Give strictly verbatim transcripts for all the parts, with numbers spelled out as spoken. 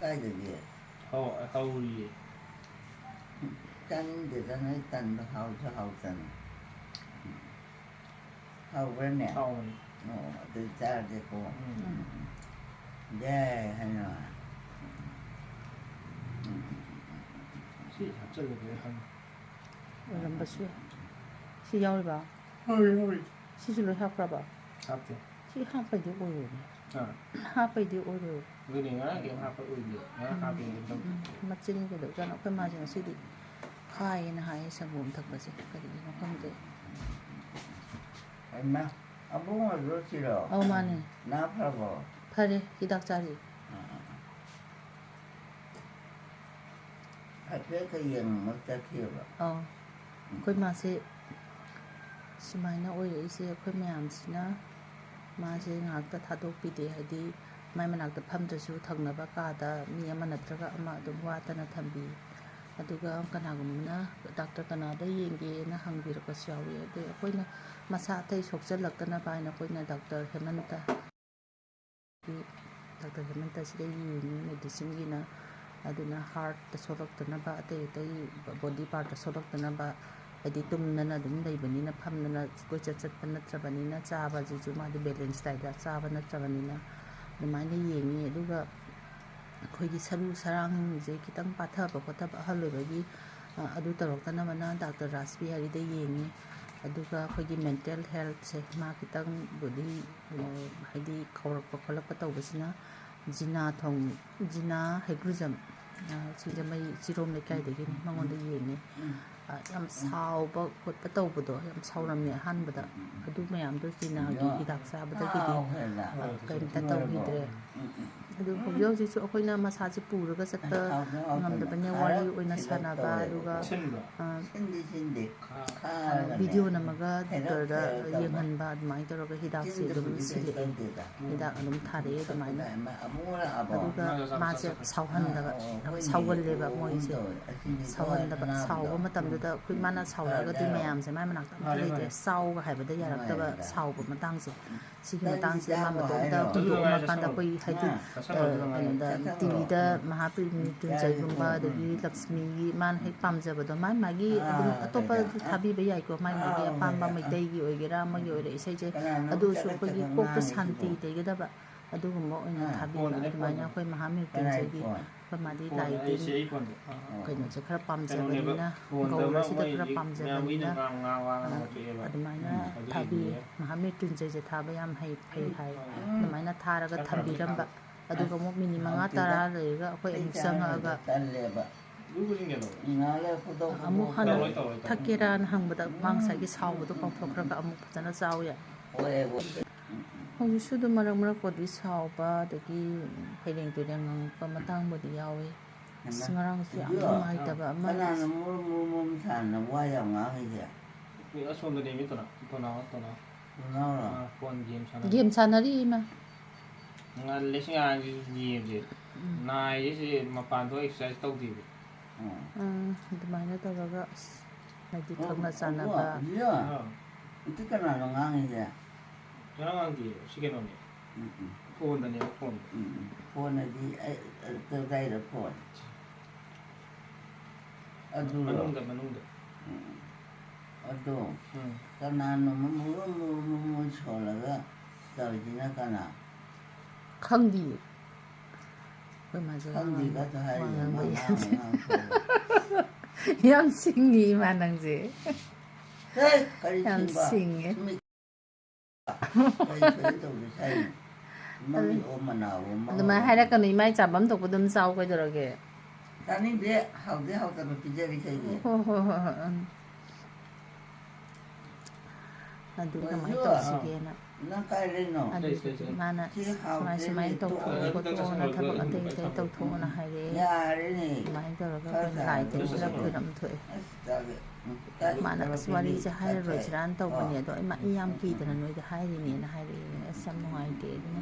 ꯀꯥꯏꯗꯒꯤ? ꯍꯧ-, ꯍꯧꯔꯤꯌꯦ꯫ ꯆꯥꯅꯤꯡꯗꯦꯗ ꯅꯣꯏ ꯇꯟꯗꯣ ꯍꯥꯎꯁꯨ ꯍꯥꯎꯇꯅ꯫ ꯍꯥꯎꯕ꯭ꯔꯅꯦ? ꯍꯥꯎꯕꯅꯤ꯫ ꯑꯣ, ꯑꯗꯨ ꯆꯥꯔꯒꯦꯀꯣ꯫ ꯎꯝ꯫ ꯎꯝ꯫ ꯌꯥꯏ ꯍꯥꯏꯅ꯫ ꯎꯝ꯫ ꯁꯤ ꯍꯥꯞꯆꯜꯂꯒꯦ ꯍꯪꯉꯦ꯫ ꯑꯣꯏꯔꯝꯕꯁꯨ ꯌꯥꯏ꯫ ꯁꯤ ꯌꯥꯎꯔꯤꯕ? ꯍꯣꯏ, ꯍꯣꯏ꯫ ꯁꯤꯁꯨ ꯂꯣꯏ ꯍꯥꯞꯈ꯭ꯔꯕ? ꯍꯥꯞꯇꯦ꯫ ꯁꯤ ꯍꯥꯞꯄꯩꯗꯤ ꯑꯣꯏꯔꯣꯏꯅꯦ꯫ ꯑꯥ꯫ ꯍꯥꯞꯄꯩꯗꯤ ꯑꯣꯏꯔꯣꯏ꯫ ꯑꯗꯨꯅꯦ ꯉꯔꯥꯡ ꯀꯩꯝ ꯍꯥꯞꯄ ꯑꯣꯏꯗꯦ꯫ ꯉꯔꯥꯡ ꯎꯝ, ꯍꯥꯞꯄꯦ ꯑꯗꯨꯝ ꯇꯧꯗꯦ꯫ ꯎꯝ, ꯃꯆꯤꯟ ꯀꯩꯗꯧꯖꯥꯠꯅꯣ? ꯑꯩꯈꯣꯏ ꯃꯥꯁꯦ ꯉꯁꯤꯗꯤ ꯈꯥꯏꯌꯦꯅ ꯍꯥꯏꯌꯦ ꯁꯪꯒꯣꯝ ꯊꯛꯄꯁꯦ꯫ ꯀꯔꯤꯒꯤꯅꯣ ꯈꯪꯗꯦ꯫ ꯍꯩꯃꯥ, ꯑꯕꯨꯡ ꯑꯣꯏꯕ꯭ꯔꯣ ꯁꯤꯔꯣ? ꯑꯧ, ꯃꯥꯅꯦ꯫ ꯅꯥ ꯐꯔꯕꯣ? ꯐꯔꯦ, ꯍꯤꯗꯥꯛ ꯆꯥꯔꯤ꯫ ꯑꯥ, ꯑꯥ, ꯑꯥ꯫ ꯍꯥꯏꯐꯦꯠꯀ ꯌꯦꯡꯉꯒ ꯆꯠꯈꯤꯑꯕ꯫ ꯑꯧ꯫ ꯎꯝ꯫ ꯑꯩꯈꯣꯏ ꯃꯥꯁꯦ ꯁꯨꯃꯥꯏꯅ ꯑꯣꯏꯔꯛꯏꯁꯦ, ꯑꯩꯈꯣꯏ ꯃꯌꯥꯝꯁꯤꯅ ꯃꯥꯁꯦ ꯉꯥꯏꯍꯥꯛꯇ ꯊꯥꯗꯣꯛꯄꯤꯗꯦ꯫ ꯍꯥꯏꯗꯤ ꯃꯥꯏ ꯃꯅꯥꯛꯇ ꯐꯝꯗ꯭ꯔꯁꯨ ꯊꯪꯅꯕ ꯀꯥꯗ ꯃꯤ ꯑꯃ ꯅꯠꯇ꯭ꯔꯒ ꯑꯃ ꯑꯗꯨꯝ ꯋꯥꯠꯇꯅ ꯊꯝꯕꯤ꯫ ꯑꯗꯨꯒ ꯀꯅꯥꯒꯨꯝꯕꯅ ꯗꯥꯛꯇꯔ ꯀꯅꯥꯗ ꯌꯦꯡꯒꯦꯅ ꯍꯪꯕꯤꯔꯛꯄꯁꯨ ꯌꯥꯎꯏ꯫ ꯑꯗꯨ ꯑꯩꯈꯣꯏꯅ ꯃꯁꯥ ꯑꯇꯩ ꯁꯣꯛꯆꯜꯂꯛꯇꯅꯕ ꯍꯥꯏꯅ ꯑꯩꯈꯣꯏꯅ ꯗꯥꯛꯇꯔ ꯍꯦꯃꯟꯇ ꯗꯥꯛꯇꯔ ꯍꯦꯃꯟꯇꯁꯤꯗ ꯌꯦꯡꯉꯤ, ꯃꯦꯗꯤꯁꯤꯟꯒꯤꯅ꯫ ꯑꯗꯨꯅ ꯍꯥꯔꯠꯇ ꯁꯣꯛꯂꯛꯇꯅꯕ, ꯑꯇꯩ ꯑꯇꯩ ꯕꯣꯗꯤ ꯄꯥꯔꯠꯇ ꯁꯣꯛꯂꯛꯇꯅꯕ, ꯍꯥꯏꯗꯤ ꯇꯨꯝꯗꯅ ꯑꯗꯨꯝ ꯂꯩꯕꯅꯤꯅ, ꯐꯝꯗꯅ ꯀꯣꯏꯆꯠ ꯆꯠꯄ ꯅꯠꯇ꯭ꯔꯕꯅꯤꯅ, ꯆꯥꯕꯁꯤꯁꯨ ꯃꯥꯗꯤ ꯕꯦꯂꯦꯟꯁ ꯗꯥꯏꯠꯇ ꯆꯥꯕ ꯅꯠꯇ꯭ꯔꯕꯅꯤꯅ, ꯑꯗꯨꯃꯥꯏꯅ ꯌꯦꯡꯉꯤ꯫ ꯑꯗꯨꯒ ꯑꯩꯈꯣꯏꯒꯤ ꯁꯔꯨ ꯁꯔꯥꯡꯁꯦ ꯈꯤꯇꯪ ꯄꯥꯊꯕ ꯈꯣꯠꯊꯕ, ꯑꯍꯜ ꯑꯣꯏꯕꯒꯤ, ꯑ, ꯑꯗꯨ ꯇꯧꯔꯛꯇꯅꯕꯅ ꯗꯥꯛꯇꯔ ꯔꯥꯁ ꯕꯤꯍꯥꯔꯤꯗ ꯌꯦꯡꯉꯤ꯫ ꯑꯗꯨꯒ ꯑꯩꯈꯣꯏꯒꯤ ꯃꯦꯟꯇꯦꯜ ꯍꯦꯜꯠꯁꯦ ꯃꯥ ꯈꯤꯇꯪꯕꯨꯗꯤ, ꯑ, ꯍꯥꯏꯗꯤ ꯈꯧꯔꯛꯄ ꯈꯣꯠꯂꯛꯄ ꯇꯧꯕꯁꯤꯅ ꯖꯤꯅꯥ ꯊꯣꯡ-, ꯖꯤꯅꯥ ꯍꯩꯒ꯭ꯔꯨꯖꯝ, ꯑ, ꯁꯤꯡꯖꯃꯩ ꯆꯤꯔꯣꯝ ꯂꯩꯀꯥꯏꯗꯒꯤꯅꯤ, ꯃꯉꯣꯟꯗ ꯌꯦꯡꯉꯤ꯫ ꯎꯝ꯫ ꯑ, ꯌꯥꯝ ꯎꯝ꯫ ꯁꯥꯎꯕ ꯈꯣꯠꯄ ꯇꯧꯕꯗꯣ, ꯌꯥꯝ ꯁꯥꯎꯔꯝꯃꯦ ꯑꯍꯥꯟꯕꯗ꯫ ꯎꯝ, ꯎꯝ, ꯎꯝ꯫ ꯑꯗꯨ ꯃꯌꯥꯝꯗꯣ ꯖꯤꯅꯥꯒꯤ ꯑꯗꯣ ꯍꯤꯗꯥꯛ ꯆꯥꯕꯗꯒꯤꯗꯤ, ꯍꯥꯎꯈ꯭ꯔꯦꯅ꯫ ꯑ, ꯀꯔꯤꯝꯇ ꯇꯧꯈꯤꯗ꯭ꯔꯦ꯫ ꯎꯝ, ꯎꯝ꯫ ꯑꯗꯨ ꯍꯧꯖꯤꯛ ꯍꯧꯖꯤꯛꯁꯨ ꯑꯩꯈꯣꯏꯅ ꯃꯁꯥꯁꯦ ꯄꯨꯔꯒ ꯆꯠꯄ ꯍꯥꯎꯅ ꯍꯥꯎꯅ ꯉꯝꯗꯕꯅꯤꯅ ꯈꯔ ꯋꯥꯔꯤ ꯑꯣꯏꯅ ꯁꯤꯜꯂꯞ ꯁꯥꯟꯅꯕ, ꯇꯧꯔꯦꯕ꯫ ꯑꯗꯨꯒ, ꯁꯤꯟꯕ꯭ꯔꯣ? ꯑ, ꯁꯤꯟꯗꯤ ꯁꯤꯟꯗꯦ꯫ ꯈꯥ-, ꯑ, ꯈꯥꯔꯒꯅꯦ꯫ ꯚꯤꯗꯤꯑꯣ ꯅꯝꯃꯒ ꯍꯦꯔꯞ ꯗꯣꯛꯇꯔꯗ ꯍꯦꯔꯞ ꯇꯧꯕ꯫ ꯌꯦꯡꯍꯟꯕ, ꯑꯗꯨꯃꯥꯏꯅ ꯇꯧꯔꯒ ꯍꯤꯗꯥꯛꯁꯦ ꯑꯗꯨꯝ ꯁꯤꯟꯕꯗꯨꯗꯤ ꯀꯩꯁꯨ ꯁꯤꯜꯂꯛꯑꯦ꯫ ꯇꯧꯗꯦꯗ꯫ ꯍꯤꯗꯥꯛ ꯑꯗꯨꯝ ꯊꯥꯔꯛꯑꯦ ꯑꯗꯨꯃꯥꯏꯅ꯫ ꯑꯃ ꯑꯃꯨꯛ ꯂꯥꯛꯑꯕꯣ? ꯑꯗꯨꯒ ꯃꯥꯁꯦ ꯁꯥꯎꯍꯟꯗꯕ, ꯑ, ꯑ, ꯌꯥꯝ ꯍꯣꯏꯅꯦ꯫ ꯁꯥꯎꯒꯜꯂꯦꯕ ꯑꯣ, ꯃꯣꯏꯁꯦ꯫ ꯇꯧꯋꯦ꯫ ꯑꯁꯤꯅꯤꯀꯣ ꯁꯥꯎꯍꯟꯗꯕ, ꯁꯅꯥꯝꯗꯣ꯫ ꯁꯥꯎꯕ ꯃꯇꯝꯗ ꯑꯩꯈꯣꯏ ꯃꯥꯅ ꯁꯥꯎꯔꯛꯑꯒꯗꯤ ꯃꯌꯥꯝꯁꯦ ꯃꯥꯏ ꯃꯅꯥꯛꯇ ꯑꯝꯇ ꯂꯩꯇ꯭ꯔꯦ꯫ ꯆꯥꯎꯒ ꯍꯥꯏꯕꯗ ꯌꯥꯔꯛꯇꯕ ꯁꯥꯎꯕ ꯃꯇꯥꯡꯁꯦ꯫ ꯁꯤꯒꯤ ꯃꯇꯥꯡꯁꯤꯗ ꯃꯥ ꯃꯇꯣꯝꯇ ꯍꯨꯟꯗꯣꯛꯑꯝꯃꯀꯥꯟꯗ ꯑꯩꯈꯣꯏ ꯍꯥꯏꯗꯤ, ꯑ, ꯀꯩꯅꯣꯗ, ꯇꯤꯚꯤꯗ ꯃꯍꯥ ꯃ꯭ꯔꯤꯇ꯭ꯌꯨꯟꯖꯌꯒꯨꯝꯕ, ꯑꯗꯒꯤ ꯂꯛꯁꯃꯤꯒꯤ ꯃꯥꯅ ꯍꯦꯛ ꯄꯥꯝꯖꯕꯗꯣ, ꯃꯥꯏ ꯃꯥꯒꯤ ꯑꯗꯨꯝ ꯑꯇꯣꯞꯄꯁꯨ ꯊꯥꯕꯤꯕ ꯌꯥꯏꯀꯣ, ꯃꯥꯏ ꯃꯥꯒꯤ ꯑꯄꯥꯝꯕ ꯃꯩꯇꯩꯒꯤ ꯑꯣꯏꯒꯦꯔꯥ ꯑꯃꯒꯤ ꯑꯣꯏꯒꯦꯔꯥ ꯏꯁꯩꯁꯦ, ꯑꯗꯨꯁꯨ ꯑꯩꯈꯣꯏꯒꯤ ꯀꯣꯛꯇ ꯁꯥꯟꯇꯤ ꯂꯩꯒꯗꯕ ꯑꯗꯨꯒꯨꯝꯕ ꯑꯣꯏꯅ ꯊꯥꯕꯤꯕ꯫ ꯑꯗꯨꯃꯥꯏꯅ ꯑꯩꯈꯣꯏ ꯃꯍꯥ ꯃ꯭ꯔꯤꯇ꯭ꯌꯨꯟꯖꯌꯒꯤ ꯑꯩꯈꯣꯏ ꯃꯥꯗꯤ ꯂꯥꯏ ꯇꯤꯟ ꯀꯩꯅꯣꯁꯦ ꯈꯔ ꯄꯥꯝꯖꯕꯅꯤꯅ, ꯒꯧꯔꯁꯤꯗ ꯈꯔ ꯄꯥꯝꯖꯕꯅꯤꯅ, ꯑꯗꯨꯃꯥꯏꯅ ꯊꯥꯕꯤꯌꯦ꯫ ꯃꯍꯥ ꯃ꯭ꯔꯤꯇ꯭ꯌꯨꯟꯖꯌꯁꯦ ꯊꯥꯕ ꯌꯥꯝ ꯍꯩ, ꯐꯩ ꯍꯥꯏ꯫ ꯑꯗꯨꯃꯥꯏꯅ ꯊꯥꯔꯒ ꯊꯝꯕꯤꯔꯝꯕ꯫ ꯑꯗꯨꯒ ꯑꯃꯨꯛ ꯃꯤꯅꯤꯠ ꯃꯉꯥ ꯇꯔꯥ ꯂꯩꯔꯒ ꯑꯩꯈꯣꯏ ꯑꯃꯨꯛ ꯆꯪꯉꯛꯑꯒ ꯑꯃꯨꯛ ꯍꯥꯟꯅ ꯊꯛꯀꯦꯔꯥꯅ ꯍꯪꯕꯗ ꯃꯥ ꯉꯁꯥꯏꯒꯤ ꯁꯥꯎꯕꯗꯣ ꯀꯥꯎꯊꯣꯛꯈ꯭ꯔꯒ ꯑꯃꯨꯛ ꯐꯖꯅ ꯆꯥꯎ ꯌꯥꯏ꯫ ꯍꯧꯖꯤꯛꯁꯨ ꯑꯗꯨꯝ ꯃꯔꯛ ꯃꯔꯛꯄꯨꯗꯤ ꯁꯥꯎꯕ, ꯑꯗꯒꯤ ꯐꯩꯔꯦꯡ ꯇꯨꯔꯦꯡ ꯉꯥꯡꯉꯛꯄ ꯃꯇꯥꯡꯕꯨꯗꯤ ꯌꯥꯎꯏ꯫ ꯑꯁ, ꯉꯔꯥꯡꯁꯨ ꯌꯥꯝ ꯅꯨꯡꯉꯥꯏꯇꯕ ꯑꯃ꯫ ꯀꯅꯥꯅꯣ ꯃꯨꯔꯨꯝ ꯃꯨꯔꯨꯝ ꯃꯨꯔꯨꯝ ꯁꯥꯟꯅ ꯋꯥ ꯌꯥꯝ ꯉꯥꯡꯉꯤꯁꯦ? ꯑꯁꯣꯝꯗꯅꯦ ꯃꯤ ꯇꯣꯅꯥ-, ꯇꯣꯅꯥ-, ꯇꯣꯅꯥ꯫ ꯇꯣꯅꯥꯎꯔꯣ? ꯑꯥ, ꯐꯣꯟ ꯒꯦꯝ ꯁꯥꯟꯅꯔꯤ꯫ ꯒꯦꯝ ꯁꯥꯟꯅꯔꯤ ꯏꯃꯥ꯫ ꯉꯜꯂꯦ ꯁꯤ ꯉꯥꯡꯁꯤ ꯒꯦꯝꯁꯦ꯫ ꯎꯝ꯫ ꯅꯥꯏꯁꯦ ꯁꯤ ꯃꯄꯥꯟ ꯊꯣꯛ ꯑꯦꯛꯁꯔꯁꯥꯏꯁ ꯇꯧꯗꯦꯕ꯫ ꯎꯝ꯫ ꯎꯝ, ꯑꯗꯨꯃꯥꯏꯅ ꯇꯧꯔꯒ ꯑꯁ ꯍꯥꯏꯗꯤ ꯑꯣ, ꯈꯪꯅ ꯑꯣ, ꯆꯥꯟꯅꯕ꯫ ꯏꯌꯥ꯫ ꯑꯥ꯫ ꯏꯇꯤ ꯀꯅꯥꯅꯣ ꯉꯥꯡꯉꯤꯁꯦ? ꯀꯅꯥ ꯉꯥꯡꯗꯦ, ꯁꯤ ꯀꯩꯅꯣꯅꯦ꯫ ꯎꯝ, ꯎꯝ꯫ ꯐꯣꯟꯗꯅꯦꯕ, ꯐꯣꯟꯗ꯫ ꯎꯝ, ꯎꯝ꯫ ꯐꯣꯟ ꯑꯗꯤ ꯑꯩ, ꯑ, ꯀꯗꯥꯏꯗ ꯐꯣꯟ? ꯑꯗꯨꯔꯣ? ꯃꯅꯨꯡꯗ, ꯃꯅꯨꯡꯗ꯫ ꯎꯝ꯫ ꯑꯗꯣ, ꯎꯝ꯫ ꯀꯅꯥꯅꯣ ꯃꯃꯨ, ꯃꯃꯨ, ꯃꯃꯨ ꯁꯣꯜꯂꯒ ꯇꯧꯔꯤꯁꯤꯅ ꯀꯅꯥ? ꯈꯪꯗꯤꯌꯦ꯫ ꯑꯩꯈꯣꯏ ꯃꯥꯁꯦ ꯋꯥ ꯈꯪꯗꯦ ꯉꯥꯡꯕ, ꯈꯛꯇ ꯋꯥ ꯍꯥꯏꯔꯤꯅꯦ, ꯉꯥꯡꯕ ꯃꯥ ꯌꯥꯗꯦ꯫ ꯉꯥꯡ ꯉꯥꯡ ꯁꯣꯜꯂꯒ꯫ ꯌꯥꯝ ꯁꯤꯡꯉꯤ ꯏꯃꯥ ꯅꯪꯁꯦ꯫ ꯍꯦ, ꯀꯔꯤ ꯌꯥꯝ ꯁꯤꯡꯕ? ꯁꯤꯡꯉꯦ꯫ ꯁꯨꯝ ꯀꯩ ꯀꯩꯅꯣ ꯇꯧꯗꯣꯏ ꯁꯥꯏꯅꯣ? ꯃꯃꯤꯠ ꯑꯣ ꯃꯅꯥ ꯑꯣ ꯃꯃꯥ ꯑꯗꯨꯃꯥꯏꯅ ꯑꯣ꯫ ꯍꯥꯏꯔꯛꯀꯅꯨ, ꯏꯃꯥ, ꯑꯩ ꯆꯥꯐꯝ ꯊꯣꯛꯄ ꯑꯗꯨꯝ ꯆꯥꯎ, ꯀꯩꯗꯧꯔꯒꯦ? ꯆꯥꯅꯤꯡꯗꯦ, ꯍꯥꯎꯗꯤ ꯍꯥꯎꯇꯕ ꯄꯤꯖꯔꯤ ꯀꯩꯒꯤ? ꯍꯣꯏ, ꯍꯣꯏ, ꯍꯣꯏ, ꯍꯣꯏ, ꯎꯝ꯫ ꯑꯗꯨ ꯀꯃꯥꯏꯅ ꯑꯣꯏꯁꯨ, ꯇꯧꯁꯤꯒꯦꯅ꯫ ꯅꯪ ꯀꯥꯏ ꯂꯩꯅꯣ? ꯑꯗꯨꯗꯨꯒꯤ ꯃꯥꯅ ꯁꯤ ꯁꯨꯃꯥꯏ, ꯍꯥꯎꯇꯦꯅꯦ, ꯁꯨꯃꯥꯏꯅ ꯇꯣꯛꯑꯣ꯫ ꯇꯧꯊꯣꯛꯑꯣ ꯈꯣꯠꯇꯣꯛꯑꯣꯅ ꯊꯕꯛ ꯑꯇꯩ ꯑꯇꯩ ꯇꯧꯊꯣꯛꯑꯣꯅ ꯍꯥꯏꯔꯛꯑꯦ꯫ ꯌꯥꯔꯦꯅꯦ꯫ ꯑꯗꯨꯃꯥꯏꯅ ꯇꯧꯔꯒ ꯈꯔ ꯑꯩꯈꯣꯏꯅ ꯂꯥꯏ ꯈꯔ ꯇꯤꯟ ꯈꯔ ꯂꯣꯏꯁꯤꯜꯂꯣ꯫ ꯈꯣꯏꯔꯝ ꯊꯣꯛꯑꯦ꯫ ꯑꯁ, ꯆꯥꯒꯦ꯫ ꯎꯝ, ꯃꯥꯅ, ꯈꯔ "ꯑꯁ, ꯋꯥꯔꯤꯁꯦ ꯄꯤꯕꯤꯒꯦ, ꯈꯔ ꯍꯥꯏꯔꯔꯣꯏꯁꯤꯔꯥꯅ ꯇꯧꯕꯅꯦ, ꯑꯣ꯫ ꯑꯗꯣ ꯏꯃꯥ, ꯑꯩ ꯌꯥꯝ ꯀꯤꯗꯅ ꯅꯣꯏꯗ ꯍꯥꯏꯔꯤꯅꯦꯅ" ꯍꯥꯏꯔꯛꯑꯦ꯫ ꯑꯁ, ꯌꯥꯝ ꯅꯨꯡꯉꯥꯏꯇꯦ꯫ ꯑꯗꯨꯅ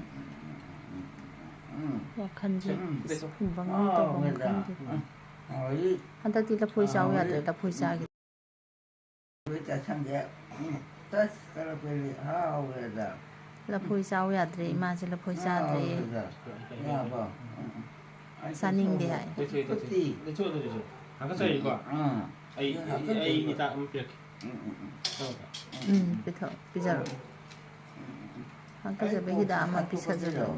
ꯎꯝ꯫ ꯋꯥꯈꯜꯁꯦ ꯎꯝ, ꯑꯁ, ꯐꯨꯝꯕꯪ ꯑꯃ ꯇꯧꯐꯝ ꯈꯪꯗꯦ꯫ ꯎꯝ꯫ ꯍꯟꯗꯛꯇꯤ ꯂꯐꯣꯏ ꯆꯥꯎ ꯌꯥꯗ꯭ꯔꯦ, ꯂꯐꯣꯏ ꯆꯥꯒꯦ꯫ ꯆꯥꯁꯟꯒꯦ꯫ ꯎꯝ, ꯇꯁ ꯀꯔꯛꯄꯗꯤ ꯍꯥꯎꯈ꯭ꯔꯦꯗ꯫ ꯂꯐꯣꯏ ꯆꯥꯎ ꯌꯥꯗ꯭ꯔꯦ, ꯏꯃꯥꯁꯦ ꯂꯐꯣꯏ ꯆꯥꯗ꯭ꯔꯦ꯫ ꯍꯥꯎꯈ꯭ꯔꯦꯗ꯫ ꯌꯥꯕ? ꯎꯝ, ꯎꯝ꯫ ꯑꯩ ꯆꯥꯅꯤꯡꯗꯦ ꯍꯥꯏ꯫ ꯂꯩꯊꯣꯛꯑꯦ, ꯂꯩꯊꯣꯛꯑꯦ꯫ ꯐꯨꯠꯇꯤ꯫ ꯂꯩꯊꯣꯛꯑꯣ, ꯂꯩꯊꯣꯛꯑꯣ꯫ ꯍꯥꯀꯠꯆꯔꯤꯀꯣ? ꯑꯥ꯫ ꯑꯩ, ꯑꯩ, ꯑꯩ ꯍꯤꯗꯥꯛ ꯑꯃ ꯄꯤꯔꯛꯀꯦ꯫ ꯎꯝ, ꯎꯝ, ꯎꯝ꯫ ꯇꯧꯔꯒ꯫ ꯎꯝ, ꯄꯤꯊꯛ-, ꯄꯤꯖꯔꯣ꯫ ꯎꯝ, ꯎꯝ, ꯎꯝ꯫ ꯍꯥꯀꯠꯆꯕ ꯑꯩ ꯍꯤꯗꯥꯛ ꯑꯃ ꯍꯥꯠꯇꯣꯛꯄ ꯄꯤꯖꯔꯣ꯫ ꯄꯤꯖꯔꯣ꯫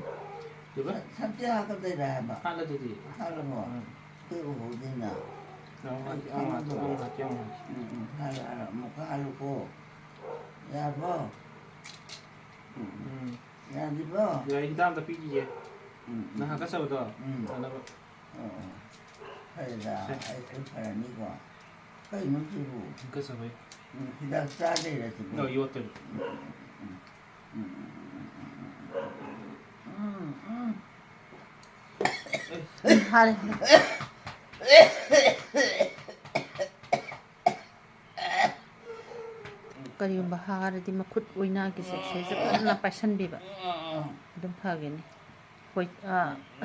ꯁꯝ-, ꯁꯝꯆꯦꯠ ꯍꯥꯀꯠꯆꯩꯔꯥ ꯍꯥꯏꯕ? ꯍꯥꯠꯂꯗꯨꯗꯤ꯫ ꯍꯥꯠꯂꯕꯣ? ꯎꯝ꯫ ꯑꯩ ꯎꯍꯧꯗꯦꯅ꯫ ꯑꯃꯨꯛ ꯑꯩ ꯍꯥꯠꯀꯦ, ꯑꯃꯨꯛ ꯍꯥꯠꯀꯦ, ꯈꯪꯗꯕ꯫ ꯑꯃꯨꯛ ꯍꯥꯠꯀꯦ, ꯑꯃꯨꯛ ꯍꯥꯠꯀꯦ꯫ ꯎꯝ, ꯎꯝ, ꯍꯥꯠꯂꯣ, ꯍꯥꯠꯂꯣ, ꯑꯃꯨꯛꯀ ꯍꯥꯠꯂꯨꯀꯣ꯫ ꯌꯥꯔꯕꯣ? ꯎꯝ, ꯎꯝ꯫ ꯎꯝ꯫ ꯌꯥꯗ꯭ꯔꯤꯕꯣ? ꯌꯥꯏ, ꯍꯤꯗꯥꯛ ꯑꯝꯇ ꯄꯤꯈꯤꯒꯦ꯫ ꯎꯝ, ꯎꯝ꯫ ꯅꯪ ꯍꯥꯀꯠꯆꯕꯗꯣ ꯎꯝ꯫ ꯐꯅꯕ꯫ ꯑꯣ, ꯑꯣ꯫ ꯐꯔꯦꯗ, ꯁꯦ꯫ ꯑꯩ, ꯑꯩ ꯐꯔꯅꯤꯀꯣ꯫ ꯀꯩꯅꯣ ꯁꯤꯕꯨ? ꯍꯥꯀꯠꯆꯕꯩ꯫ ꯎꯝ, ꯍꯤꯗꯥꯛ ꯆꯥꯗꯣꯏꯔꯥ ꯁꯤꯕꯨ? ꯅꯣ, ꯌꯣꯠꯇꯣꯏꯕ꯫ ꯎꯝ, ꯎꯝ, ꯎꯝ꯫ ꯎꯝ, ꯎꯝ꯫ ꯎꯝ, ꯐꯔꯦ꯫ ꯀꯔꯤꯒꯨꯝꯕ ꯍꯥꯔꯗꯤ ꯃꯈꯨꯠ ꯑꯣꯏꯅꯥꯒꯤꯁꯦ ꯁꯤꯁꯦ ꯀꯟꯅ ꯄꯥꯏꯁꯟꯕꯤꯕ꯫ ꯑꯗꯨꯝ ꯐꯒꯅꯤ꯫ ꯍꯣꯏ, ꯑ,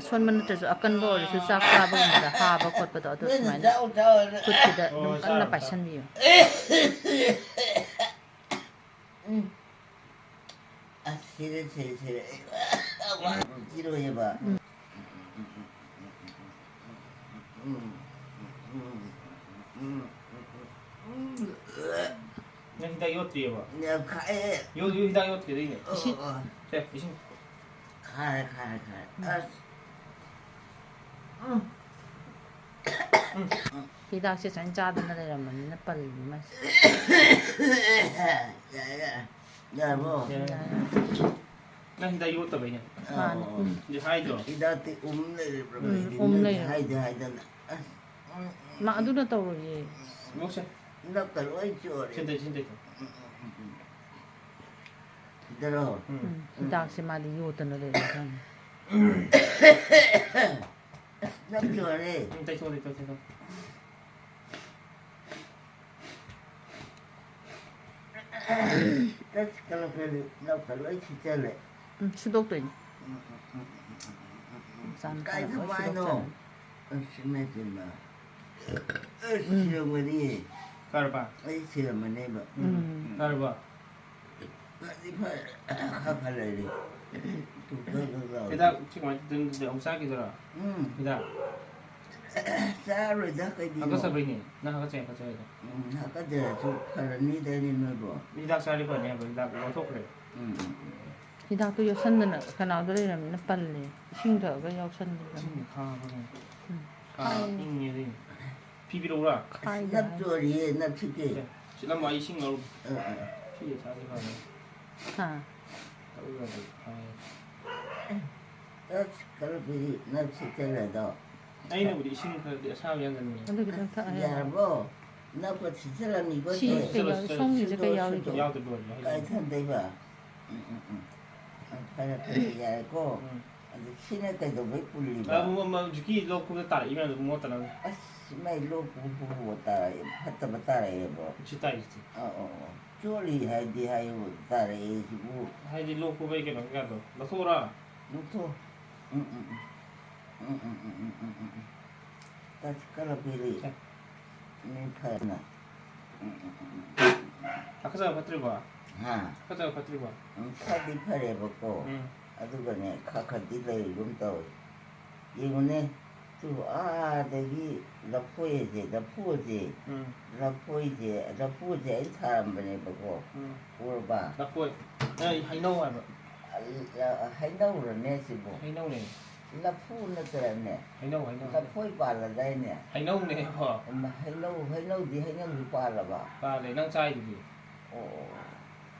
ꯑꯁꯣꯟꯕ ꯅꯠꯇ꯭ꯔꯁꯨ ꯑꯀꯟꯕ ꯑꯣꯏꯔꯁꯨ ꯆꯥꯛ ꯆꯥꯕꯒꯨꯝꯕꯗ ꯍꯥꯕ ꯈꯣꯠꯄꯗꯣ ꯑꯗꯨ ꯅꯣꯏꯅ ꯁꯨꯃꯥꯏꯅ ꯆꯥꯎ ꯆꯥꯎ ꯍꯥꯏꯅ ꯈꯨꯠꯁꯤꯗ ꯑꯣ, ꯑꯗꯨꯝ ꯀꯟꯅ ꯆꯥꯔꯣ, ꯆꯥꯔꯣ꯫ ꯄꯥꯏꯁꯟꯕꯤꯌꯨ꯫ ꯎꯝ꯫ ꯑꯁ, ꯁꯤꯔꯦ, ꯁꯤꯔꯦ, ꯁꯤꯔꯦ꯫ ꯁꯤꯔꯣꯏꯑꯕ꯫ ꯎꯝ꯫ ꯅꯪ ꯍꯤꯗꯥꯛ ꯌꯣꯠꯇ꯭ꯔꯤꯑꯕ? ꯌꯥꯝ ꯈꯥꯏꯌꯦ꯫ ꯌꯣꯠ-, ꯌꯣꯠ-, ꯍꯤꯗꯥꯛ ꯌꯣꯠꯇ꯭ꯔꯤꯗ ꯑꯩꯅ꯫ ꯏꯁꯤꯡ꯫ ꯁꯦ, ꯏꯁꯤꯡ꯫ ꯈꯥꯔꯦ, ꯈꯥꯔꯦ, ꯈꯥꯔꯦ꯫ ꯎꯝ꯫ ꯑꯁ꯫ ꯎꯝ꯫ ꯍꯤꯗꯥꯛꯁꯦ ꯁꯨꯃꯥꯏꯅ ꯆꯥꯗꯅ ꯂꯩꯔꯝꯕꯅꯤꯅ ꯄꯜꯂꯤꯅꯤ ꯃꯥꯁꯦ꯫ ꯌꯥꯔꯦ, ꯌꯥꯔꯦ꯫ ꯌꯥꯔꯕꯣ? ꯌꯥꯔꯦ꯫ ꯅꯪ ꯍꯤꯗꯥꯛ ꯌꯣꯠꯇꯕꯩꯅꯦ꯫ ꯃꯥꯅꯦ꯫ ꯑꯣ꯫ ꯎꯝ꯫ ꯍꯧꯖꯤꯛ ꯍꯥꯏꯗ꯭ꯔꯣ? ꯍꯤꯗꯥꯛꯇꯤ ꯎꯝ ꯂꯩꯔꯕ꯭ꯔꯥ ꯎꯝ, ꯀꯩꯒꯤꯅꯣ? ꯎꯝ ꯂꯩꯔꯦ꯫ ꯍꯥꯏꯗꯤ ꯍꯥꯏꯗꯅ꯫ ꯑꯁ, ꯎꯝ, ꯎꯝ, ꯃꯥ ꯎꯝ꯫ ꯑꯗꯨꯅ ꯇꯧꯔꯣꯏꯌꯦ꯫ ꯃꯣꯛꯁꯦ꯫ ꯍꯤꯗꯥꯛꯀ ꯂꯣꯏ ꯆꯣꯔꯦ꯫ ꯁꯤꯟꯗꯩ, ꯁꯤꯟꯗꯩ꯫ ꯎꯝ, ꯎꯝ, ꯎꯝ, ꯎꯝ꯫ ꯁꯤꯗꯔꯣ? ꯎꯝ꯫ ꯎꯝ, ꯍꯤꯗꯥꯛꯁꯦ ꯃꯥꯗꯤ ꯌꯣꯠꯇꯅ ꯂꯩꯔꯦ ꯈꯪꯉꯦ꯫ ꯑꯁ, ꯅꯪ ꯆꯣꯔꯦ꯫ ꯎꯝ, ꯇꯩꯊꯣꯛ, ꯇꯩꯊꯣꯛ, ꯇꯩꯊꯣꯛ꯫ ꯑꯁ, ꯀꯩꯅꯣ, ꯀꯩꯅꯣ, ꯂꯧꯀ ꯂꯣꯏ ꯊꯤꯠꯆꯜꯂꯦ꯫ ꯎꯝ, ꯁꯨꯗꯣꯛꯇꯣꯏꯅꯤ꯫ ꯎꯝ, ꯎꯝ, ꯎꯝ, ꯎꯝ, ꯎꯝ, ꯎꯝ, ꯎꯝ, ꯎꯝ꯫ ꯃꯆꯥꯅꯨꯄꯥꯅ ꯀꯥꯏꯗ ꯂꯣꯏ ꯃꯥꯏꯅꯣ? ꯁꯨꯗꯣꯛꯆꯔꯅꯤ꯫ ꯑꯁ, ꯏꯃꯥꯏ ꯄꯦꯝꯃ꯫ ꯑꯁ, ꯎꯝ꯫ ꯁꯤꯔꯝꯒꯅꯤ꯫ ꯐꯔꯕ? ꯑꯩ ꯁꯤꯔꯝꯃꯅꯦꯕ꯫ ꯎꯝ꯫ ꯐꯔꯕ? ꯐꯗꯤ ꯐꯔꯦ꯫ ꯈꯔ ꯈꯔ ꯂꯩꯔꯤ꯫ ꯇꯨ ꯈꯔ ꯈꯔ ꯆꯥꯎꯔꯤ꯫ ꯍꯤꯗꯥꯛ ꯁꯤ ꯀꯃꯥꯏꯅ ꯇꯧꯗꯣꯏꯅꯣ? ꯑꯗꯨꯗꯤ ꯑꯃꯨꯛ ꯆꯥꯈꯤꯗꯣꯏꯔꯣ? ꯎꯝ꯫ ꯍꯤꯗꯥꯛ? ꯆꯥꯔꯣꯏꯗ, ꯀꯩꯒꯤꯅꯣ? ꯍꯥꯀꯠꯆꯕꯩꯅꯦ꯫ ꯅꯪ ꯍꯥꯀꯠꯆꯩ, ꯍꯥꯀꯠꯆꯩ ꯍꯥꯏꯗꯣ꯫ ꯎꯝ, ꯍꯥꯀꯠꯆꯔꯁꯨ ꯐꯔꯅꯤꯗꯥꯏꯅꯦ ꯅꯣꯏꯕꯣ? ꯍꯤꯗꯥꯛ ꯆꯥꯔꯗꯤ ꯐꯅꯤ ꯍꯥꯏꯕ, ꯍꯤꯗꯥꯛ ꯂꯧꯊꯣꯛꯈ꯭ꯔꯦ꯫ ꯎꯝ, ꯎꯝ, ꯎꯝ꯫ ꯍꯤꯗꯥꯛꯇꯣ ꯌꯣꯠꯁꯟꯗꯅ ꯈꯅꯥꯎꯗ ꯂꯩꯔꯝꯅꯤꯅ ꯄꯜꯂꯦ꯫ ꯏꯁꯤꯡ ꯊꯛꯑꯒ ꯌꯥꯎꯁꯟꯕꯤꯔꯝꯃꯣ꯫ ꯏꯁꯤꯡꯗꯤ ꯈꯥꯕꯅꯦ꯫ ꯎꯝ꯫ ꯁꯥ ꯏꯪꯉꯦ ꯑꯗꯨꯏꯅꯦ꯫ ꯐꯤ ꯄꯤꯔꯛꯎꯔꯥ? ꯈꯥꯏꯗ ꯅꯞ ꯍꯥꯏ꯫ ꯆꯣꯔꯤꯌꯦ, ꯅꯞ ꯁꯤꯠꯇꯦ꯫ ꯁꯦ, ꯁꯤꯠꯂꯝꯃꯣ, ꯑꯩ ꯏꯁꯤꯡ ꯂꯧꯔꯨꯒꯦ꯫ ꯑ, ꯑ꯫ ꯁꯤ ꯑꯁꯥꯕ ꯐꯪꯉꯦ꯫ ꯍꯥ꯫ ꯊꯛꯎ ꯌꯥꯗꯦ, ꯈꯥꯏꯌꯦ꯫ ꯑꯁ, ꯀꯔꯝꯕꯗꯤ ꯅꯞ ꯁꯤꯠꯆꯜꯂꯦꯗꯣ? ꯑꯩꯅꯕꯨꯗꯤ ꯏꯁꯤꯡ ꯈꯔꯗꯤ ꯑꯁꯥꯕ ꯌꯥꯟꯖꯟꯕꯅꯦ꯫ ꯑꯗꯨ ꯈꯤꯇꯪ ꯊꯛꯑ ꯌꯥꯔꯕꯣ? ꯌꯥꯔꯕꯣ? ꯅꯞꯀ ꯁꯤꯠꯆꯜꯂꯝꯃꯤꯀꯣ ꯁꯤ ꯁꯦ꯫ ꯀꯩꯅꯣ, ꯁꯤꯠꯆꯜꯂꯣ, ꯁꯤꯠꯆꯜꯂꯣ꯫ ꯁꯣꯝꯒꯤꯁꯦ ꯀꯩ ꯁꯤꯠꯇꯣꯛ, ꯌꯥꯎꯔꯤꯒꯦ? ꯁꯤꯠꯇꯣꯛ꯫ ꯌꯥꯎꯗꯕ ꯑꯣꯏꯔꯗꯤ ꯀꯥꯏ ꯍꯥꯏꯔꯛꯑꯣ꯫ ꯊꯝꯗꯣꯏꯕ? ꯎꯝ, ꯎꯝ, ꯎꯝ, ꯎꯝ꯫ ꯐꯔꯦ, ꯐꯔꯦ, ꯌꯥꯔꯦꯀꯣ? ꯎꯝ꯫ ꯑꯗꯨ ꯁꯤꯅ ꯀꯩꯗꯧꯕꯩ ꯄꯨꯜꯂꯤꯕ? ꯑ, ꯃ-, ꯃ-, ꯍꯧꯖꯤꯛꯀꯤ ꯂꯣꯛ ꯈꯨꯕꯗ ꯇꯥꯔꯛꯏ ꯃꯌꯥꯝꯗꯣ ꯃꯣꯠꯇꯅꯕ꯫ ꯑꯁ, ꯃꯥꯏ ꯂꯣꯛ ꯈꯨꯕꯕꯨ ꯇꯥꯔꯛꯑꯦ, ꯐꯠꯇꯕ ꯇꯥꯔꯛꯑꯦꯕ꯫ ꯁꯤ ꯇꯥꯏꯁꯤꯗꯤ꯫ ꯑꯧ, ꯑꯧ, ꯑꯧ꯫ ꯆꯣꯠꯂꯤ ꯍꯥꯏꯗꯤ ꯍꯥꯏꯌꯨ, ꯇꯥꯔꯛꯑꯦ ꯁꯤꯕꯨ꯫ ꯍꯥꯏꯗꯤ ꯂꯣꯛ ꯈꯨꯕꯩ ꯀꯩꯅꯣ ꯀꯩꯀꯥꯗꯣ ꯂꯧꯊꯣꯛꯎꯔꯥ? ꯂꯧꯊꯣꯛ꯫ ꯎꯝ, ꯎꯝ, ꯎꯝ꯫ ꯎꯝ, ꯎꯝ, ꯎꯝ, ꯎꯝ, ꯎꯝ, ꯎꯝ꯫ ꯇꯥꯁꯤ ꯀꯜꯂꯛꯄꯤꯔꯤ꯫ ꯁꯦ꯫ ꯃꯤ ꯐꯅ꯫ ꯎꯝ, ꯎꯝ, ꯎꯝ, ꯎꯝ, ꯎꯝ, ꯎꯝ꯫ ꯍꯥꯀꯠꯆꯕ ꯐꯠꯇ꯭ꯔꯤꯕꯣ? ꯍꯥ? ꯍꯥꯀꯠꯆꯕ ꯐꯠꯇ꯭ꯔꯤꯕꯣ? ꯎꯝ, ꯈꯔꯗꯤ ꯐꯔꯦꯕꯀꯣ꯫ ꯎꯝ꯫ ꯑꯗꯨꯒꯅꯦ, ꯈꯔ ꯈꯔꯗꯤ ꯂꯩꯔꯤꯒꯨꯝ ꯇꯧꯏ꯫ ꯌꯦꯡꯉꯨꯅꯦ, ꯇꯨ ꯑꯥꯗꯒꯤ ꯂꯐꯣꯏ ꯑꯁꯦ, ꯂꯐꯨ ꯑꯁꯦ, ꯎꯝ꯫ ꯂꯐꯣꯏꯁꯦ, ꯂꯐꯨꯁꯦ ꯑꯩ ꯊꯥꯔꯝꯕꯅꯦꯕꯀꯣ꯫ ꯎꯝ꯫ ꯎꯔꯕ? ꯂꯐꯣꯏ꯫ ꯑꯩ ꯍꯩꯅꯧ ꯍꯥꯏꯕ꯫ ꯑ, ꯍꯩꯅꯧꯔꯅꯦ ꯁꯤꯕꯣ? ꯍꯩꯅꯧꯅꯦ꯫ ꯂꯐꯨ ꯅꯠꯇ꯭ꯔꯅꯦ? ꯍꯩꯅꯧ, ꯍꯩꯅꯧ, ꯍꯩꯅꯧ꯫ ꯂꯐꯣꯏ ꯄꯥꯜꯂꯗꯥꯏꯅꯦ? ꯍꯩꯅꯧꯅꯦ, ꯍꯣ꯫ ꯎꯝ, ꯍꯩꯅꯧ, ꯍꯩꯅꯧꯗꯤ, ꯍꯩꯅꯧꯁꯨ ꯄꯥꯜꯂꯕ? ꯄꯥꯜꯂꯦ, ꯅꯪ ꯆꯥꯏꯗꯨꯗꯤ꯫ ꯑꯣ, ꯑꯣ, ꯑꯣ꯫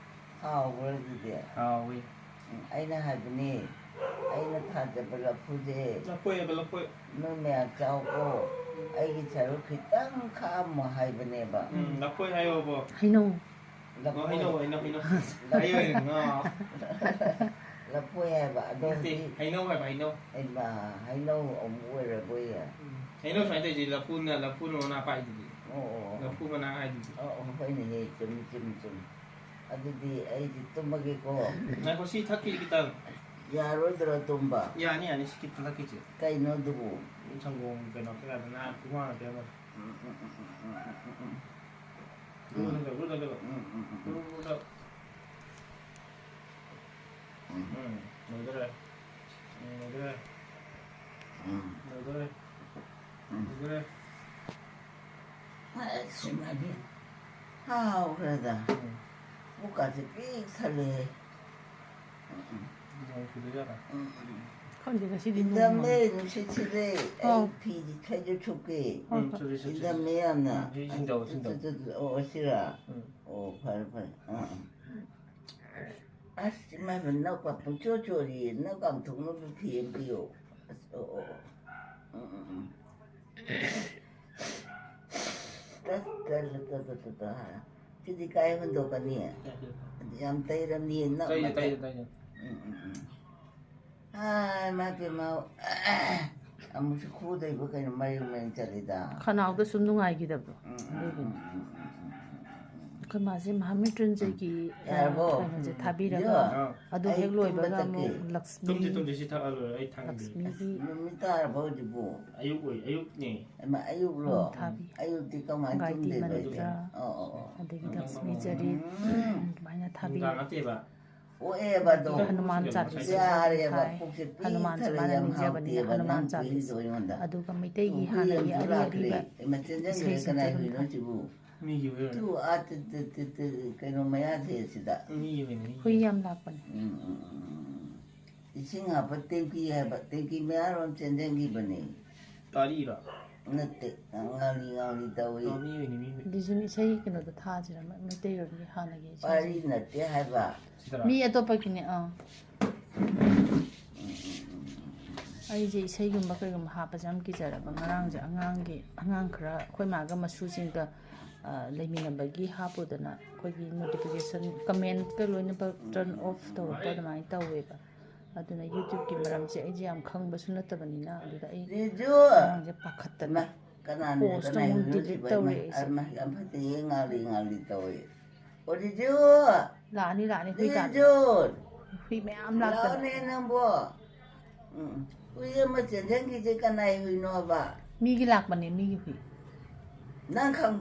ꯍꯥꯎꯕ꯭ꯔꯥ ꯑꯗꯨꯗꯤ? ꯍꯥꯎꯋꯤ꯫ ꯎꯝ, ꯑꯩꯅ ꯍꯥꯏꯕꯅꯤ, ꯑꯩꯅ ꯊꯥꯖꯕ ꯂꯐꯨꯁꯦ ꯂꯐꯣꯏ ꯍꯥꯏꯕ, ꯂꯐꯣꯏ꯫ ꯅꯣꯏ ꯃꯌꯥꯝ ꯆꯥꯎꯀꯣ꯫ ꯎꯝ꯫ ꯑꯩꯒꯤ ꯁꯔꯨꯛ ꯈꯤꯇꯪ ꯈꯥꯛꯑꯝꯃꯣ ꯍꯥꯏꯕꯅꯦꯕ꯫ ꯎꯝ, ꯂꯐꯣꯏ ꯍꯥꯏꯌꯣꯕꯣ꯫ ꯍꯩꯅꯧ꯫ ꯑꯣ, ꯂꯐꯣꯏ꯫ ꯍꯩꯅꯧ, ꯍꯩꯅꯧ, ꯍꯩꯅꯧ꯫ ꯂꯐꯣꯏ꯫ ꯍꯥꯏꯌꯣ, ꯍꯩꯅꯧ꯫ ꯂꯐꯣꯏ ꯍꯥꯏꯕ, ꯑꯗꯣ ꯅꯠꯇꯦ, ꯍꯧꯖꯤꯛ ꯍꯩꯅꯧ ꯍꯥꯏꯕ, ꯍꯩꯅꯧ꯫ ꯍꯩꯃꯥ, ꯍꯩꯅꯧ ꯑꯃꯨꯛ ꯑꯣꯏꯔꯕꯣꯏꯌꯦ꯫ ꯎꯝ꯫ ꯍꯩꯅꯧ ꯁꯨꯃꯥꯏꯅ ꯇꯧꯔꯤꯁꯦ, ꯂꯐꯨꯅ, ꯂꯐꯨꯅ ꯃꯅꯥ ꯄꯥꯛꯏꯗꯨꯗꯤ꯫ ꯑꯣ, ꯑꯣ, ꯑꯣ꯫ ꯂꯐꯨ ꯃꯅꯥ ꯍꯥꯏꯗꯨꯗꯤ꯫ ꯑꯣ, ꯑꯣ, ꯍꯣꯏꯅꯦꯍꯦ, ꯆꯨꯝꯃꯤ, ꯆꯨꯝꯃꯤ, ꯆꯨꯝꯃꯤ꯫ ꯑꯗꯨꯗꯤ ꯑꯩꯗꯤ ꯇꯨꯝꯃꯒꯦꯀꯣ꯫ ꯉꯥꯏꯈꯣ, ꯁꯤ ꯊꯛꯈꯤꯒꯦ ꯈꯤꯇꯪ꯫ ꯌꯥꯔꯣꯏꯗ꯭ꯔꯣ ꯇꯨꯝꯕ? ꯌꯥꯅꯤ, ꯌꯥꯅꯤ, ꯁꯤ ꯈꯤꯇꯪ ꯊꯛꯈꯤꯁꯦ꯫ ꯀꯩꯅꯣ ꯑꯗꯨꯕꯨ? ꯁꯪꯒꯣꯝ ꯀꯩꯅꯣ ꯀꯩꯀꯥꯗꯨꯅ ꯏꯃꯥꯅ ꯄꯤꯔꯝꯕꯅꯦ꯫ ꯎꯝ, ꯎꯝ, ꯎꯝ꯫ ꯎꯝ꯫ ꯎꯝ, ꯎꯝ, ꯎꯝ, ꯎꯝ꯫ ꯎꯝ, ꯂꯣꯏꯗꯣꯔꯦ꯫ ꯎꯝ, ꯂꯣꯏꯗꯣꯔꯦ꯫ ꯎꯝ꯫ ꯂꯣꯏꯗꯣꯔꯦ꯫ ꯎꯝ꯫ ꯂꯣꯏꯗꯣꯔꯦ꯫ ꯑꯁ, ꯏꯃꯥꯏ ꯄꯦꯝꯃ꯫ ꯍꯥꯎꯈ꯭ꯔꯦꯗ꯫ ꯎꯝ꯫ ꯄꯨꯛꯀꯥꯁꯦ ꯄꯤꯛ ꯊꯜꯂꯦꯍꯦ꯫ ꯎꯝ, ꯎꯝ꯫ ꯅꯣꯡ ꯆꯨꯗꯣꯏꯖꯥꯠꯂꯥ? ꯎꯝ, ꯎꯝ꯫ ꯈꯪꯗꯦ, ꯉꯁꯤꯗꯤ ꯅꯣꯡ ꯏꯪꯊꯝꯃꯦ, ꯃꯪꯉꯦ꯫ ꯅꯨꯡꯁꯤꯠ ꯁꯤꯠꯂꯦ꯫ ꯑꯩ ꯑꯧ꯫ ꯐꯤꯗꯤ ꯈꯔꯁꯨ ꯁꯨꯞꯀꯦ꯫ ꯎꯝ, ꯁꯨꯞꯁꯤ, ꯁꯨꯞꯁꯤ꯫ ꯏꯪꯊꯝꯃꯦ ꯌꯥꯝꯅ꯫ ꯎꯝ, ꯁꯤ ꯁꯤꯡꯗꯧ, ꯁꯤꯡꯗꯧ꯫ ꯑꯗꯨ, ꯑꯗꯨ, ꯑꯗꯨ, ꯑꯣ, ꯁꯤꯔꯥ? ꯎꯝ꯫ ꯑꯣ, ꯐꯔꯦ, ꯐꯔꯦ꯫ ꯑꯥ, ꯑꯥ꯫ ꯑꯁ, ꯏꯃꯥꯏꯕ, ꯅꯧꯀ ꯄꯨꯡꯆꯣ ꯆꯣꯔꯤ, ꯅꯧꯀ ꯊꯣꯛꯅꯕ ꯐꯤ ꯑꯃ ꯄꯤꯌꯣ꯫ ꯑꯁ, ꯑꯣ, ꯑꯣ, ꯑꯣ꯫ ꯎꯝ, ꯎꯝ, ꯎꯝ꯫ ꯇꯠ, ꯇꯠ, ꯇꯠ, ꯇꯠ, ꯇꯠ, ꯇꯠ꯫ ꯁꯤꯗꯤ ꯀꯥꯏ ꯍꯨꯟꯗꯣꯛꯀꯅꯤ? ꯌꯥꯝ ꯇꯩꯔꯝꯅꯤ, ꯅꯞ ꯇꯩꯔꯦ, ꯃꯊꯛ꯫ ꯇꯩꯔꯦ, ꯇꯩꯔꯦ꯫ ꯎꯝ, ꯎꯝ, ꯎꯝ꯫ ꯑꯥ, ꯏꯃꯥ ꯄꯦꯝꯃ꯫ ꯑꯃꯨꯛꯁꯨ ꯈꯨꯗꯣꯏꯕ ꯀꯩꯅꯣ, ꯃꯔꯦꯡ ꯃꯔꯦꯡ ꯆꯠꯂꯤꯗ꯫ ꯈꯅꯥꯎꯗ ꯁꯨꯝ ꯅꯨꯡꯉꯥꯏꯈꯤꯗꯕꯗꯣ꯫ ꯎꯝ, ꯎꯝ, ꯑꯗꯨꯒꯤꯅꯤ꯫ ꯎꯝ, ꯎꯝ, ꯎꯝ, ꯎꯝ, ꯎꯝ, ꯎꯝ꯫ ꯑꯩꯈꯣꯏ ꯃꯥꯁꯦ ꯃꯍꯥꯃ꯭ꯔꯤꯇ꯭ꯌꯨꯟꯖꯌꯒꯤ, ꯑ, ꯌꯥꯔꯕꯣ? ꯀꯩꯅꯣꯁꯦ ꯊꯥꯕꯤꯔꯒ, ꯌꯣ, ꯑꯗꯨ ꯑꯩ ꯍꯦꯛ ꯇꯨꯝꯕ ꯂꯣꯏꯕꯒ ꯑꯃꯨꯛ ꯆꯠꯀꯦ꯫ ꯂꯛꯁꯃꯤ, ꯇꯨꯝꯁꯤ, ꯇꯨꯝꯁꯤ, ꯁꯤ ꯊꯛꯑ ꯂꯣꯏꯔꯦ, ꯑꯩ ꯊꯥꯡꯒꯦ꯫ ꯂꯛꯁꯃꯤꯒꯤ ꯑꯁ, ꯅꯨꯃꯤꯠ ꯇꯥꯔꯕꯣ ꯍꯧꯖꯤꯛꯄꯨ? ꯑꯌꯨꯛ ꯑꯣꯏ, ꯑꯌꯨꯛꯅꯦ꯫ ꯍꯩꯃꯥ, ꯑꯌꯨꯛꯂꯣ? ꯑꯃꯨꯛ ꯊꯥꯕꯤ꯫ ꯑꯌꯨꯛꯇꯤ ꯀꯃꯥꯏꯅ ꯒꯥꯌꯇ꯭ꯔꯤ ꯇꯨꯝꯗꯣꯏꯕ ꯑꯩꯗꯤ? ꯃꯟꯇ꯭ꯔ, ꯑꯣ, ꯑꯣ, ꯑꯣ꯫ ꯑꯗꯒꯤ ꯎꯝ, ꯂꯛꯁꯃꯤ ꯎꯝ, ꯆꯔꯤꯠ, ꯎꯝ꯫ ꯑꯗꯨꯃꯥꯏꯅ ꯊꯥꯕꯤ꯫ ꯅꯨꯡꯗꯥꯡ ꯅꯠꯇꯦꯕ꯫ ꯑꯣꯛꯑꯦꯕ ꯑꯗꯣ꯫ ꯑꯗꯒꯤ ꯍꯅꯨꯃꯥꯟ ꯆꯥꯂꯤꯁꯥꯁꯨ ꯌꯥꯔꯦꯕ, ꯊꯥꯏ꯫ ꯄꯨꯛꯁꯦ ꯄꯤꯛ ꯍꯅꯨꯃꯥꯟꯁꯦ ꯊꯜꯂꯦ, ꯃꯥꯅ ꯌꯥꯝ ꯅꯤꯡꯖꯕꯅꯤꯅ ꯍꯥꯎꯇꯦꯕ, ꯍꯅꯨꯃꯥꯟ ꯅꯪ ꯆꯥꯂꯤꯁꯥ꯫ ꯄꯤꯔꯤꯗꯣ ꯑꯩꯉꯣꯟꯗ꯫ ꯑꯗꯨꯒ ꯃꯩꯇꯩꯒꯤ ꯇꯨ ꯍꯨꯏ ꯍꯥꯟꯅꯒꯤ ꯑꯃꯁꯨ ꯑꯔꯤ ꯂꯥꯛꯈ꯭ꯔꯦ꯫ ꯑꯔꯤꯕ ꯃꯆꯤꯟꯖꯟꯁꯤꯗ ꯏꯁꯩꯁꯤꯡꯁꯦ ꯀꯅꯥꯏ ꯑꯗꯨꯝ ꯍꯨꯏꯅꯣ ꯁꯤꯕꯨ? ꯃꯤꯒꯤ ꯍꯨꯏ ꯑꯣꯏꯔꯝꯅꯤ꯫ ꯇꯨ ꯑꯥ ꯇꯤ-, ꯇꯤ-, ꯇꯤ-, ꯇꯤ-, ꯀꯩꯅꯣ ꯃꯌꯥꯁꯦ ꯁꯤꯗ꯫ ꯃꯤꯒꯤ ꯍꯨꯏꯅꯤ, ꯃꯤꯒꯤ꯫ ꯍꯨꯏ ꯌꯥꯝ ꯂꯥꯛꯄꯅꯦ꯫ ꯎꯝ, ꯎꯝ, ꯎꯝ, ꯎꯝ꯫ ꯏꯁꯤꯡ ꯍꯥꯞꯄ ꯇꯦꯡꯀꯤ ꯍꯥꯏꯕ, ꯇꯦꯡꯀꯤ ꯃꯌꯥꯔꯣꯝ ꯆꯦꯟꯖꯟꯈꯤꯕꯅꯦ꯫ ꯄꯥꯔꯤꯔꯣ? ꯅꯠꯇꯦ, ꯉꯥꯡꯂꯤ ꯉꯥꯡꯂꯤ ꯇꯧꯏ꯫ ꯑꯣ, ꯃꯤ ꯍꯨꯏꯅꯤ, ꯃꯤ ꯍꯨꯏ꯫ ꯕꯤꯖꯨꯟ ꯏꯁꯩ ꯀꯩꯅꯣꯗꯣ ꯊꯥꯁꯤꯔ? ꯃ-, ꯃꯩꯇꯩꯔꯣꯝꯒꯤ ꯍꯥꯟꯅꯒꯤ ꯏꯁꯩꯁꯦ꯫ ꯄꯥꯔꯤ ꯅꯠꯇꯦ ꯍꯥꯏꯕ꯫ ꯁꯤꯗꯔꯣ? ꯃꯤ ꯑꯇꯣꯞꯄꯒꯤꯅꯦ, ꯑꯥ꯫ ꯎꯝ, ꯎꯝ, ꯎꯝ, ꯎꯝ, ꯎꯝ꯫ ꯑꯩꯁꯦ ꯏꯁꯩꯒꯨꯝꯕ ꯀꯩꯒꯨꯝꯕ ꯍꯥꯞꯄꯁꯦ ꯌꯥꯝ ꯀꯤꯖꯔꯕ꯫ ꯉꯔꯥꯡꯁꯦ ꯑꯉꯥꯡꯒꯤ, ꯑꯉꯥꯡ ꯈꯔ ꯑꯩꯈꯣꯏ ꯃꯥꯒ ꯃꯁꯨꯁꯤꯡꯒ, ꯑ, ꯂꯩꯃꯤꯟꯅꯕꯒꯤ ꯍꯥꯞꯄꯨꯗꯅ ꯑꯩꯈꯣꯏꯒꯤ notification, commentꯀ ꯂꯣꯏꯅꯃꯛ turn off ꯇꯧꯔꯛꯄ ꯑꯗꯨꯃꯥꯏꯅ ꯇꯧꯋꯦꯕ꯫ ꯑꯗꯨꯅ YouTubeꯀꯤ ꯃꯔꯝꯁꯦ ꯑꯩꯁꯦ ꯌꯥꯝ ꯈꯪꯕꯁꯨ ꯅꯠꯇꯕꯅꯤꯅ, ꯑꯗꯨꯗ ꯑꯩ ꯔꯤꯖꯨ! ꯑꯉꯥꯡꯁꯦ ꯄꯥꯈꯠꯇꯅ ꯏꯃꯥ, ꯀꯅꯥꯅꯣ? Postꯇ ꯀꯅꯥ ꯑꯃꯨꯛ ꯍꯨꯏꯅꯣ delete ꯁꯤꯕꯣ? ꯇꯧꯔꯦ ꯏꯃꯥ, ꯑꯩꯁꯦ꯫ ꯏꯃꯥ, ꯌꯥꯝ ꯐꯠꯇꯦ, ꯉꯥꯡꯂꯤ ꯉꯥꯡꯂꯤ ꯇꯧꯋꯦ꯫ ꯑꯣ, ꯔꯤꯖꯨ! ꯂꯥꯛꯑꯅꯤ, ꯂꯥꯛꯑꯅꯤ, ꯍꯨꯏ ꯂꯥꯛꯑꯅꯤ꯫ ꯔꯤꯖꯨ! ꯍꯨꯏ ꯃꯌꯥꯝ ꯂꯥꯛꯇꯅ꯫ ꯂꯥꯛꯑꯣꯅꯦ ꯅꯪꯕꯣ꯫ ꯎꯝ, ꯍꯨꯏ ꯑꯃ ꯆꯦꯟꯁꯤꯟꯈꯤꯁꯦ ꯀꯅꯥꯏ ꯍꯨꯏꯅꯣꯕ? ꯃꯤꯒꯤ ꯂꯥꯛꯄꯅꯦ, ꯃꯤꯒꯤ ꯍꯨꯏ꯫ ꯅꯪ ꯈꯪꯕ